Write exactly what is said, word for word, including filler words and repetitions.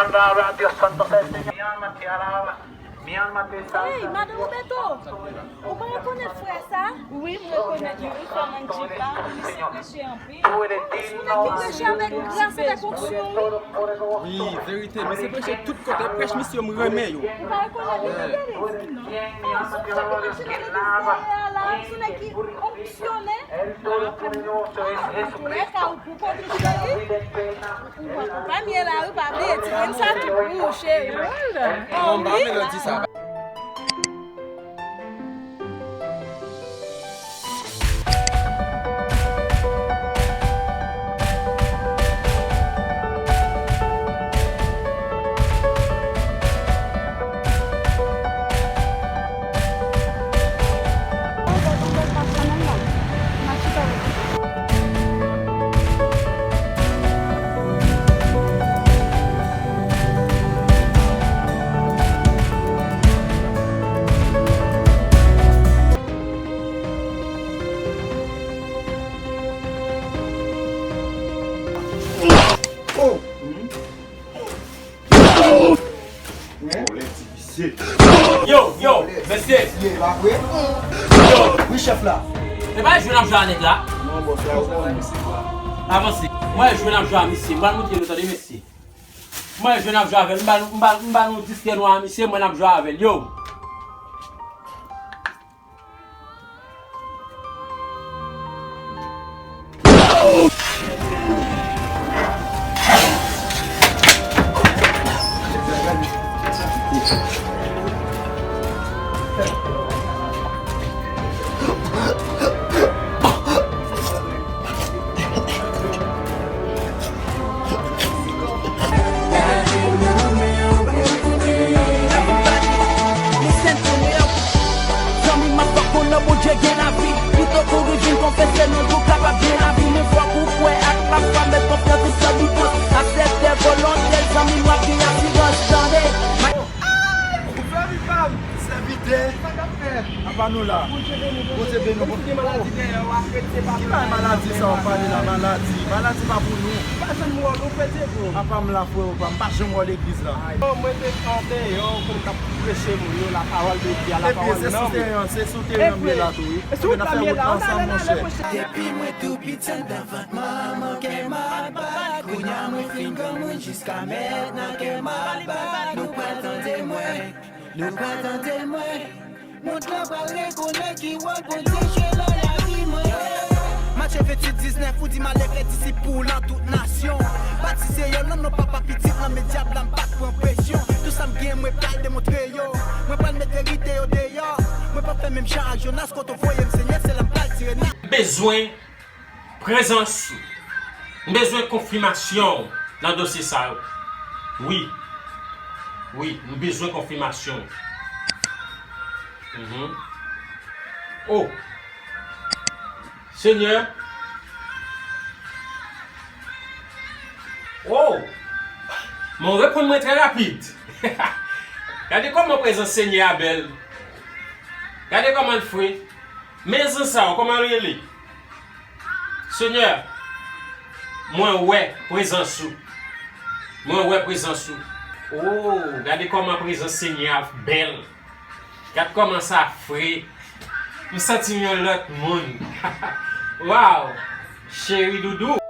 Alaba, Dios santo sea el Señor. Mi alma te alaba, mi alma te exalta. Hey, madan Roberto, ou pa rekonèt frè sa? Wi, m rekonèt li, wi, frè Mandjipa, misye preche anpil. Misye preche avèk gras, avèk onksyon, wi. Wi, verite, misye preche tout kote, prèch misye yo, m renmen yo. Ou pa rekonèt li, gade. Misye preche nan legliz dèyè a la, se nèg ki onksyone. Antouka, ou pou konbite li. Ou pa mye la, ou pa bliye, ti grenn sa tou pou ou, cheri. Oh, wi. Yo, yo, mesye. Yo. Wi, chèf la. Se pa jwe n ap jwe a nèg la. Non, bòs la, ou konnen. Avanse. Mwen jwe n ap jwe a misye. M pral montre nou, tande, mesye. Mwen jwe n ap jwe avè l. M ba nou, m ba, m ba nou diskè nwa a misye, mwen n ap jwe avè l. Yo. Zanmi m ap fòk konnen Bondye gen lavi. Pito kouri vin konfese nou pou kapab gen lavi. Men fòk ou kwè ak lafwa, met konfyans ou san dout. Aksepte volonte l, zanmi m, w ap gen asirans, tande. Zanmi pa m, sèvitè. Sa k ap fèt? Apa nou la? Bondye beni nou. Bondye beni nou. Ki maladi dèyè w ap fete pa. Ki bay maladi sa w ap pale la? Maladi. Maladi pa pou nou. Pa janm wè w, nou fete, bro. Apa m la, frè, ou pa, m pa janm wè w legliz la. Yo, mwen te andeyò, konn k ap preche moun yo, la parole de Dieu, la parole nanm. Epi se sou teren an, se sou teren an m ye la tou, wi. Sou wout la m ye la, ann ale, ann ale, monchè. Depi mwen tou piti anndan vant manman kè m ap bat. Kounye a mwen fin granmoun, jiska mentnan kè m ap bat. Nou pral tande mwen. Nou pa tande mwen. Mond lan pral rekonèt ki wòl Bondye jwe nan lavi mwen. Matye venntuit diznèf, ou di m ale fè disip pou w lan tout nasyon. Batize yo nan non Papa, Pitit lan, men dyab la m pa t pran presyon. Tout sa m genyen mwen pral demontre yo. Mwen pral met verite yo deyò. Mwen p ap fè menm jan ak Jonas, kote w voye m Senyè, se la m pral tire nan. Bezwen prezans ou. M bezwen konfimasyon w nan dosye sa yo. Wi. Wi, m bezwen konfimasyon w. Mhm. Oh. Senyè. Oh. Men w reponn mwen trè rapid. Gade kòman prezans Senyè a bèl. Gade kòman l fre. Men zan sa yo, kòman l rele? Senyè, mwen wè prezans ou. Mwen wè prezans ou. Oh, gade kòman prezans Senyè a bèl. Gad kòman sa fre. M santi m yon lòt moun. Waw, cheri doudou.